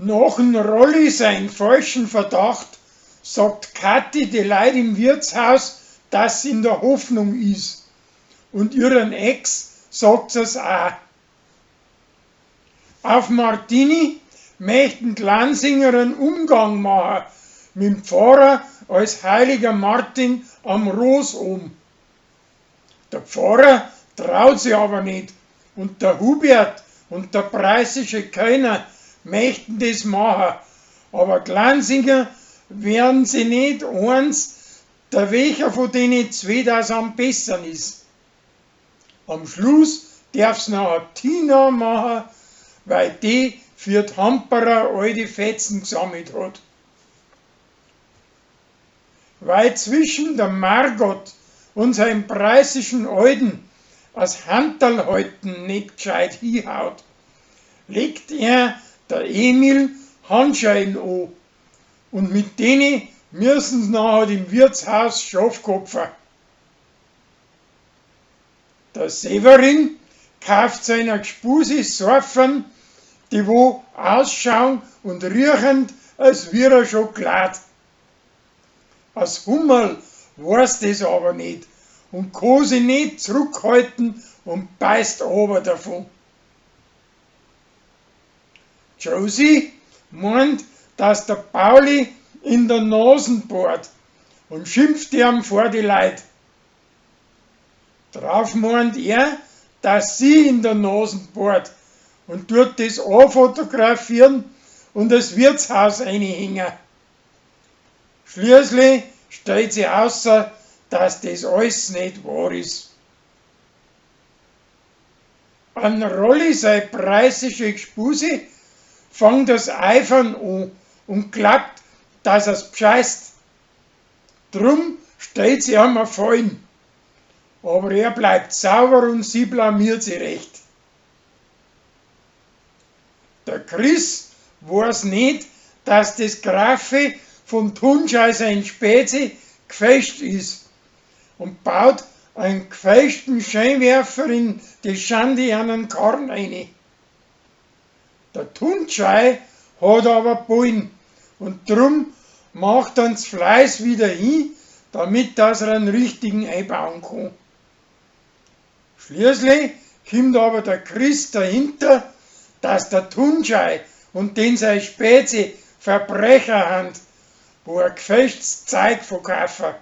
Nach'm Rolli sein falschen Verdacht sagt Kathi die Leut im Wirtshaus, dass sie in der Hoffnung is. Und ihren Ex sagt sie's auch. Auf Martini möchten d'Lansinger einen Umgang machen, mit'm Pfarrer als heiliger Martin am Ros oben. Der Pfarrer traut sich aber nicht und der Hubert und der preußische Kellner möchten das machen, aber d'Lansinger werden sich nicht eins, der welcher von denen zwei das am besten ist. Am Schluss darf's noch Tina machen, weil die für d'Hamperer all die Fetzen gesammelt hat. Weil zwischen der Margot und seinem preußischen Alten as Hanterl halten nicht gscheit hinhaut, legt er der Emil Handschellen an und mit denen müssen's nachher im Wirtshaus Schaf kopfen. Der Severin kauft seiner Gspusi Sorfen, die wo ausschauen und riechen, als wär er schon glad. As Hummerl weiß das aber nicht und kann sich nicht zurückhalten und beißt aber davon. Josie meint, dass der Pauli in der Nasen bohrt und schimpft ihm vor die Leut. Drauf meint er, dass sie in der Nasen bohrt und tut das anfotografieren und das Wirtshaus einhängen. Schließlich stellt sich außer, dass das alles nicht wahr ist. An Rolli sei preußische Gspusi fängt das Eifern an und glaubt, dass er's bscheißt. Drum stellt sie ihm a Fallen. Aber er bleibt sauber und sie blamiert sich recht. Der Chris weiß nicht, dass das Grafe von Tunschei sein Spezi gefälscht ist und baut einen gefälschten Scheinwerfer in die Schande einen Karren rein. Der Tunschei hat aber Bullen und drum macht er's Fleiß wieder hin, damit dass er einen richtigen einbauen kann. Schließlich kommt aber der Chris dahinter, dass der Tunschei und den sein Spezi Verbrecher hand, wo er gefälschtes Zeug verkaufen.